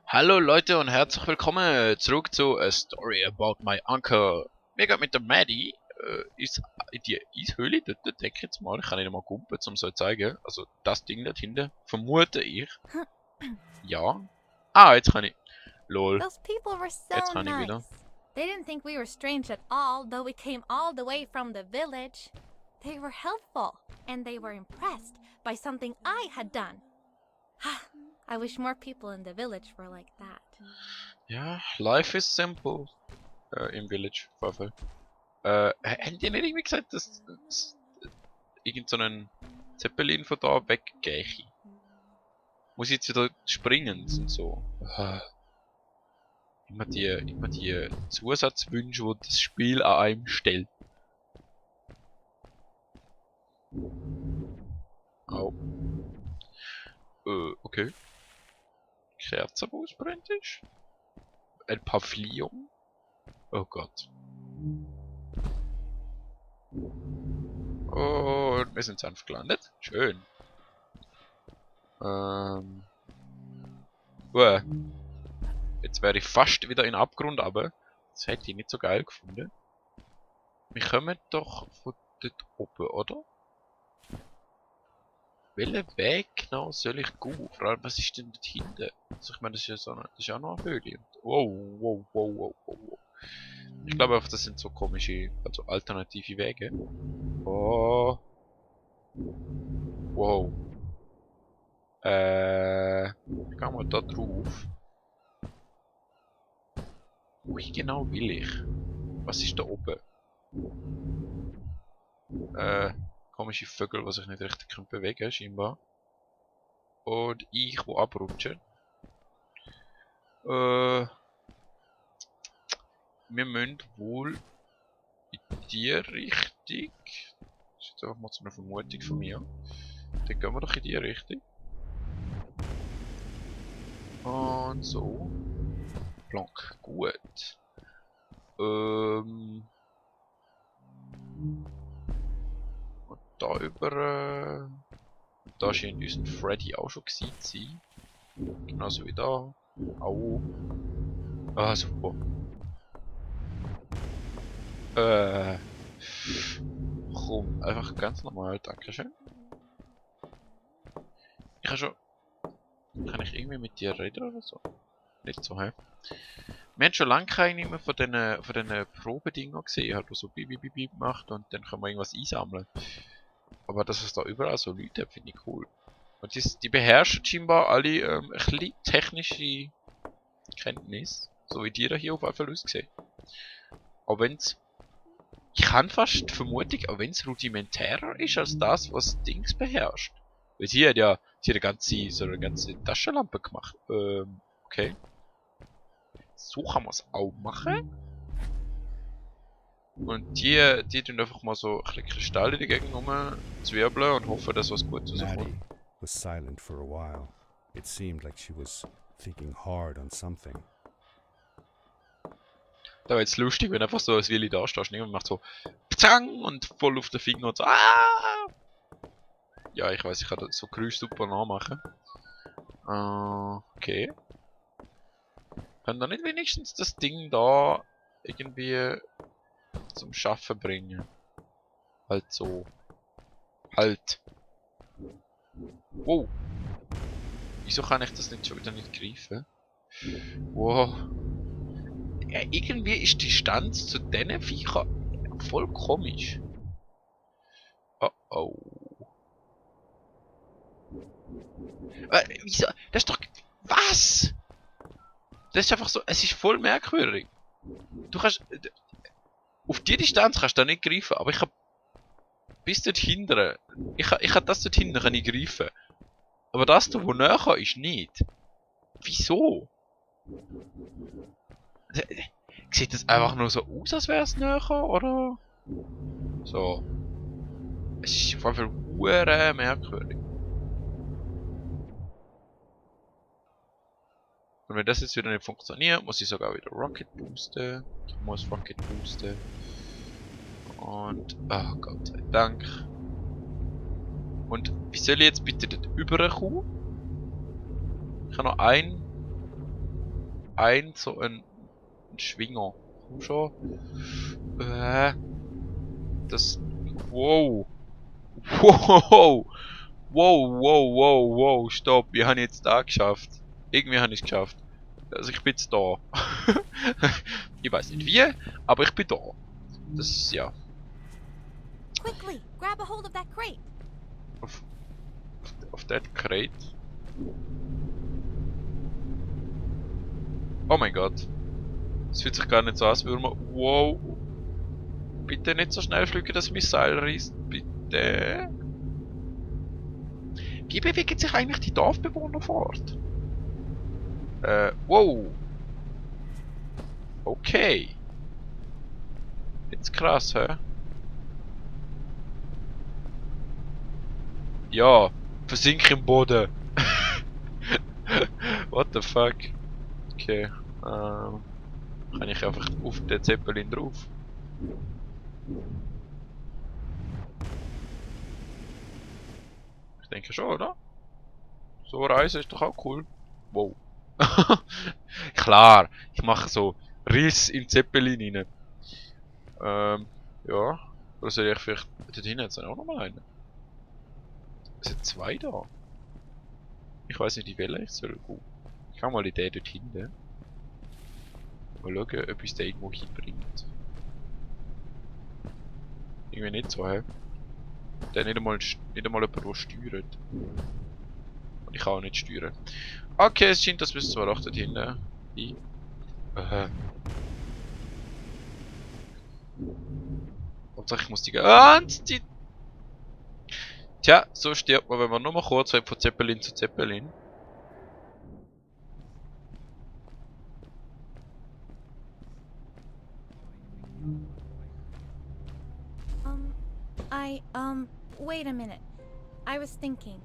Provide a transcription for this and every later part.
Hallo Leute und herzlich willkommen zurück zu A Story About My Uncle. Wir gehen mit der Maddie in die Eishöhle, dort denke ich jetzt mal. Ich kann nicht mal kumpen, um so zu zeigen. Also das Ding dort hinten, vermute ich. Ja. Ah, jetzt kann ich. Lol, Those people were jetzt so kann ich wieder. nice. They didn't think we were strange at all, though we came all the way from the village. They were helpful, and they were impressed by something I had done. I wish more people in the village were like that. Ja, life is simple. Im Village, auf jeden Fall. Haben die nicht irgendwie gesagt, dass irgend so ein Zeppelin von da weggehe? Muss ich jetzt wieder springen und so. Immer die Zusatzwünsche, die das Spiel an einem stellt. Au. Okay. Kerze, wo es brennt ist. Ein Pavillon. Oh Gott. Und wir sind sanft gelandet. Schön. Jetzt wäre ich fast wieder in den Abgrund, aber das hätte ich nicht so geil gefunden. Wir kommen doch von dort oben, oder? Welchen Weg genau soll ich gehen? Vor allem, was ist denn dort hinten? Also ich meine, das ist ja so eine, das ist ja noch eine Höhle. Wow. Ich glaube einfach, das sind so komische, also alternative Wege. Oh. Wow. Ich gehe mal da drauf. Wie genau will ich? Was ist da oben? Komische Vögel, die sich nicht richtig bewegen können, scheinbar. Und ich, wo abrutsche. Wir müssen wohl in die Richtung. Das ist jetzt einfach mal so eine Vermutung von mir. Dann gehen wir doch in die Richtung. Und so. Plank. Gut. Und da über. Da scheint unser Freddy auch schon gewesen zu sein. Genauso wie da. Au. Ah, super. Komm, einfach ganz normal, dankeschön. Ich habe schon. Kann ich irgendwie mit dir reden oder so? Nicht so, hä? Wir haben schon lange keine mehr von diesen Probedinger gesehen, halt, wo so Bip macht und dann kann man irgendwas einsammeln. Aber dass es da überall so Leute hat, finde ich cool. Und die beherrschen scheinbar alle ein bisschen technische Kenntnis, so wie die da hier auf jeden Fall aussehen. Auch wenn's. Ich habe fast die Vermutung, auch wenn es rudimentärer ist als das, was Dings beherrscht. Weil sie hat ja so eine ganze Taschenlampe gemacht. Okay. So kann man es auch machen. Und die tun einfach mal so ein bisschen Kristalle in die Gegend zwirbeln und hoffen, dass was Gutes rauskommt. Maddie was silent for a while. It seemed like she was thinking hard on something. Da wäre jetzt lustig, wenn einfach so als Willi da stehst und jemand macht so Pzang und voll auf den Finger und so ah! Ja, ich weiß, ich kann das so Geräusche super nachmachen. Okay. Können da nicht wenigstens das Ding da irgendwie zum Schaffen bringen? Halt so. Halt. Wow. Wieso kann ich das nicht schon wieder nicht greifen? Wow. Ja, irgendwie ist die Distanz zu diesen Viechern voll komisch. Oh. Wieso? Das ist doch. Was? Das ist einfach so. Es ist voll merkwürdig. Du kannst. Auf die Distanz kannst du da nicht greifen, aber ich hab. Bis dort hinten. Ich hab das dort hinten kann ich greifen. Aber das da, wo näher ist, nicht. Wieso? Sieht das einfach nur so aus, als wäre es näher, oder? So. Es ist auf jeden Fall hure merkwürdig. Und wenn das jetzt wieder nicht funktioniert, muss ich sogar wieder Rocket boosten. Ich muss Rocket boosten. Und, oh Gott sei Dank. Und wie soll ich jetzt bitte dort rüberkommen? Ich habe noch ein so ein Schwinger. Komm schon. Das... Wow. Wow. Wow, wow, wow, wow. Stopp. Wie habe ich jetzt da geschafft? Irgendwie habe ich es geschafft. Also ich bin jetzt da. Ich weiß nicht wie, aber ich bin da. Das, ja. Quickly, grab a hold of that crate. Auf that crate. Oh mein Gott. Es fühlt sich gar nicht so an, als würde man... Wow. Bitte nicht so schnell fliegen, dass mein Seil reißt. Bitte. Wie bewegen sich eigentlich die Dorfbewohner fort? Wow. Okay. Jetzt krass, hä? Ja, versink im Boden. What the fuck? Okay. Kann ich einfach auf den Zeppelin drauf? Ich denke schon, oder? So eine Reise ist doch auch cool. Wow. Klar, ich mache so Riss im Zeppelin rein. Ja. Oder soll ich vielleicht... Dort hinten jetzt auch nochmal einen? Es sind zwei da. Ich weiß nicht, in welche ich soll gehen. Ich kann mal in den dort hinten. Mal schauen, ob uns der irgendwo hinbringt. Irgendwie nicht so, hä? Der nicht einmal jemand, der steuert. Und ich kann auch nicht steuern. Okay, es scheint, dass wir zwar auch dort hinten. Hauptsache ich muss die ganze Zeit... Tja, so stirbt man, wenn man nur mal kurz von Zeppelin zu Zeppelin. Wait a minute. I was thinking.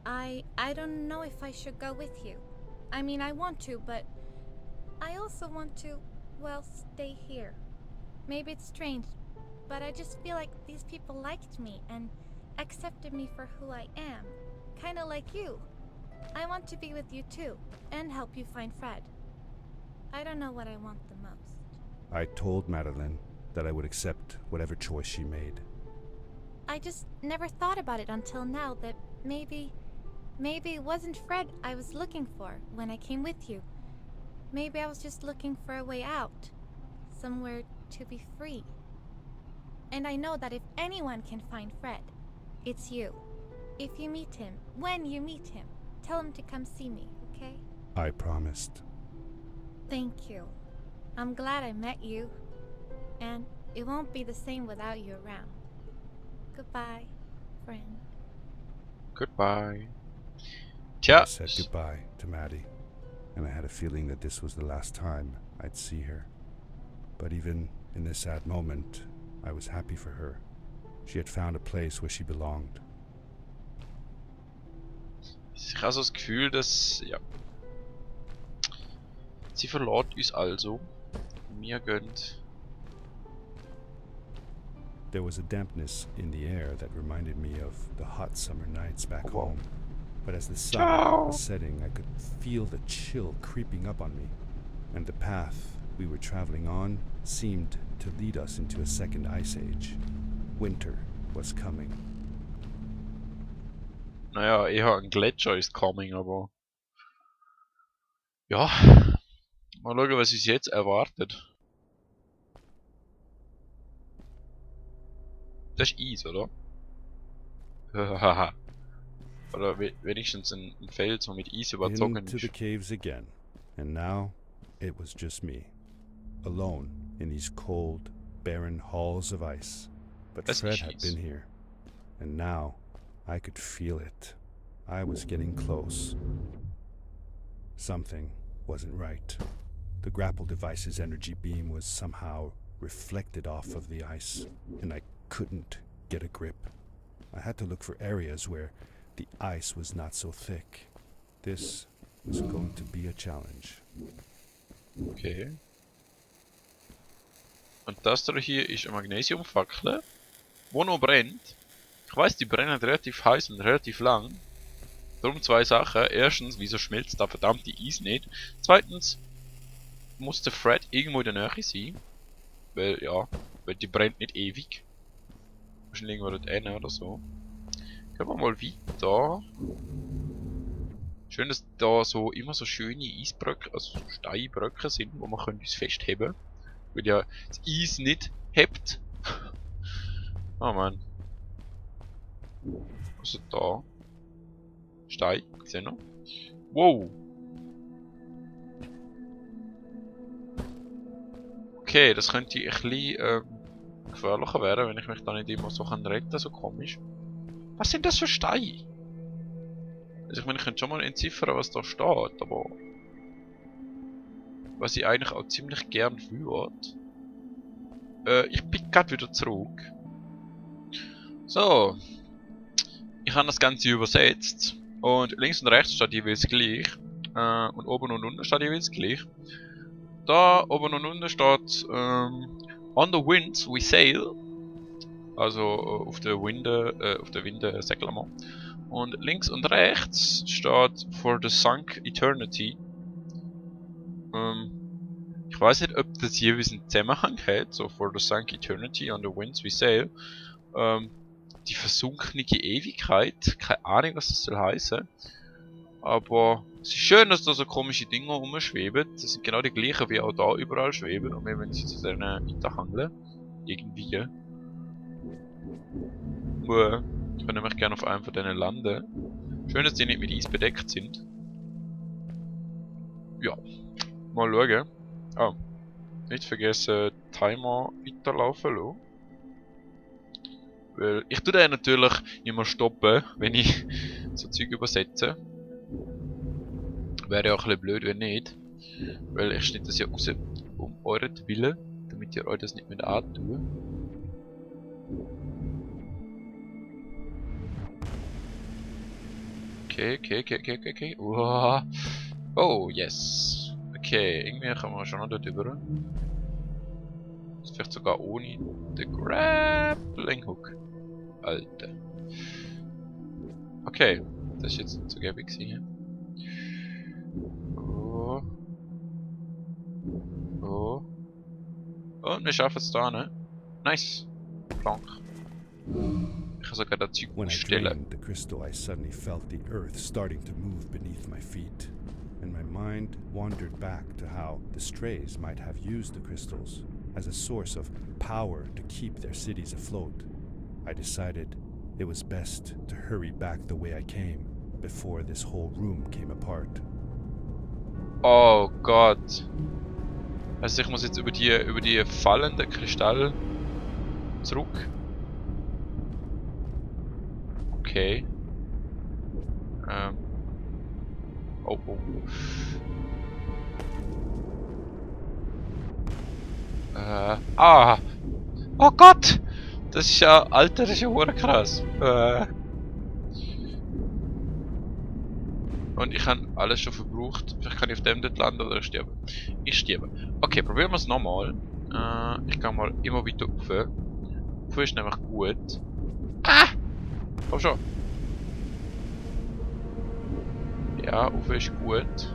I don't know if I should go with you. I mean, I want to, but I also want to, well, stay here. Maybe it's strange, but I just feel like these people liked me and accepted me for who I am. Kinda like you. I want to be with you too, and help you find Fred. I don't know what I want the most. I told Madeline that I would accept whatever choice she made. I just never thought about it until now that maybe it wasn't Fred I was looking for when I came with you. Maybe I was just looking for a way out. Somewhere to be free. And I know that if anyone can find Fred, it's you. If you meet him, when you meet him, tell him to come see me, okay? I promised. Thank you. I'm glad I met you. And it won't be the same without you around. Goodbye, friend. Goodbye. I Tja. said goodbye to Maddie, and I had a feeling that this was the last time I'd see her. But even in this sad moment, I was happy for her. She had found a place where she belonged. Ich habe so das Gefühl, dass... Ja. Sie verlässt uns also. Wir gehen... There was a dampness in the air that reminded me of the hot summer nights back home. But as the sun was setting, I could feel the chill creeping up on me. And the path we were traveling on seemed to lead us into a second ice age. Winter was coming. Naja, eher ein Gletscher ist coming, aber... Ja. Mal schauen, was uns jetzt erwartet. Das ist Eis, oder? Haha. Oder wenigstens ein Feld, so mit Eis überzogen Into the ist. caves again. And now, it was just me. Alone in these cold, barren halls of ice. But That's Fred had cheese. been here. And now, I could feel it. I was getting close. Something wasn't right. The grapple device's energy beam was somehow reflected off of the ice, and I couldn't get a grip. I had to look for areas where the ice was not so thick. This was going to be a challenge. Okay. Und das da hier ist eine Magnesiumfackel, die noch brennt. Ich weiss, die brennen relativ heiß und relativ lang. Darum zwei Sachen. Erstens, wieso schmilzt da verdammte Eis nicht? Zweitens, muss der Fred irgendwo in der Nähe sein. Weil, ja, weil die brennt nicht ewig. Wahrscheinlich irgendwo dort hin oder so. Gehen wir mal weiter. Schön, dass da so immer so schöne Eisbröcke, also so Steinbröcke sind, wo man uns festheben. Weil ja das Eis nicht hebt. Oh Mann. Also da. Stein, gesehen noch? Wow! Okay, das könnte ein bisschen gefährlicher werden, wenn ich mich da nicht immer so retten kann, so komisch. Was sind das für Steine? Also ich meine, ich könnte schon mal entziffern, was da steht, aber... Was ich eigentlich auch ziemlich gern würde. Ich bin gerade wieder zurück. So. Ich habe das Ganze übersetzt. Und links und rechts steht jeweils gleich. Und oben und unten steht jeweils gleich. Da oben und unten steht On the winds we sail. Also auf der Winde segeln wir. Und links und rechts steht For the sunk eternity. Ich weiß nicht, ob das jeweils einen Zusammenhang hat. So For the sunk eternity on the winds we sail. Die versunkene Ewigkeit. Keine Ahnung, was das soll heißen. Aber es ist schön, dass da so komische Dinger rumschweben. Das sind genau die gleichen, wie auch da überall schweben. Und wir müssen sie zu denen weiterhangeln. Irgendwie. Ich würde nämlich gerne auf einem von denen landen. Schön, dass die nicht mit Eis bedeckt sind. Ja. Mal schauen. Oh. Nicht vergessen, Timer weiterlaufen lassen. Weil ich tue den natürlich immer stoppen, wenn ich so Zeug übersetze. Wäre ja auch ein bisschen blöd, wenn nicht. Weil ich schneide das ja raus um euren Willen, damit ihr euch das nicht mehr antun. Okay. Oh, yes. Okay, irgendwie kommen wir schon noch dort rüber. Das ist vielleicht sogar ohne den Grappling Hook. Alter. Okay, das ist jetzt nicht so gäbig gewesen. Und wir schaffen es da, ne? Nice. Plank. Ich kann sogar das Zeug When I stellen. drained the crystal, I suddenly felt the earth starting to move beneath my feet, and my mind wandered back to how the strays might have used the crystals as a source of power to keep their cities afloat. I decided it was best to hurry back the way I came before this whole room came apart. Oh Gott. Also ich muss jetzt über die fallenden Kristalle zurück. Okay. Oh. Oh Gott! Das ist ja, Alter, das ist ja krass. Und ich habe alles schon verbraucht. Vielleicht kann ich auf dem dort landen oder sterben. Ich sterbe. Okay, probieren wir es nochmal. Ich kann mal immer weiter rauf. Rauf ist nämlich gut. Ah! Komm schon. Ja, rauf ist gut.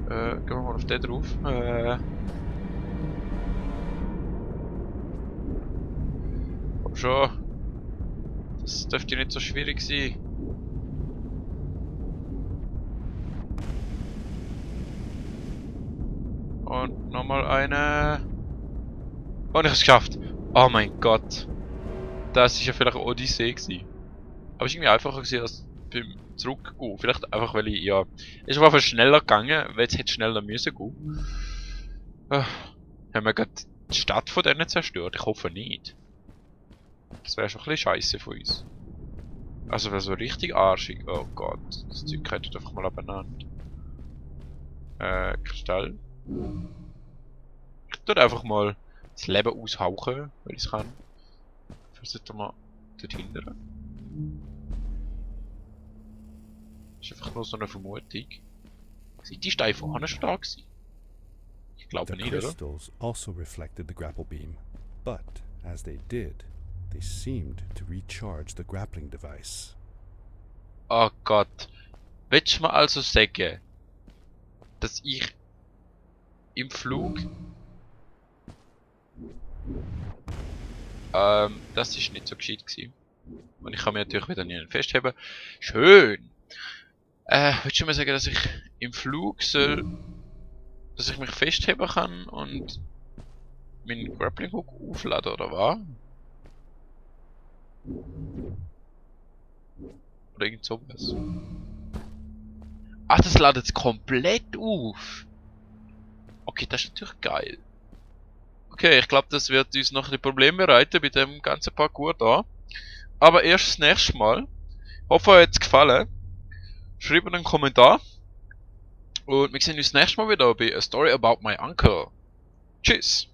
Gehen wir mal auf den drauf. Komm schon. Das dürfte nicht so schwierig sein. Und nochmal eine. Und ich habe es geschafft. Oh mein Gott. Das ist ja vielleicht eine Odyssee gewesen. Aber es ist irgendwie einfacher gewesen als beim Zurückgehen. Vielleicht einfach, weil ich, ja... Es ist einfach schneller gegangen, weil es hätte schneller müssen gehen. Haben wir gerade die Stadt von denen zerstört? Ich hoffe nicht. Das wäre schon ein bisschen scheiße von uns. Also wäre so richtig arschig. Oh Gott. Das Zeug hätte einfach mal abeinander. Kristall. Ich tue einfach mal das Leben aushauchen, weil ich es kann. Versuchen wir dort hindern. Das ist einfach nur so eine Vermutung. Sind die Steine vorne schon da gewesen? Ich glaube The nicht, oder? crystals also reflected the grapple beam, but as they did, they seemed to recharge the grappling device. Oh Gott. Willst du mir also sagen, dass ich im Flug. Das ist nicht so gescheit gewesen. Und ich kann mich natürlich wieder nicht festheben. Schön! Willst du mir sagen, dass ich im Flug soll... dass ich mich festheben kann und meinen Grappling Hook aufladen, oder was? Oder irgend sowas. Ach, das ladet jetzt komplett auf! Okay, das ist natürlich geil. Okay, ich glaube, das wird uns noch ein Problem bereiten bei dem ganzen Parcours da. Aber erst das nächste Mal. Hoffe, euch hat es gefallen. Schreibt einen Kommentar. Und wir sehen uns das nächste Mal wieder bei A Story About My Uncle. Tschüss!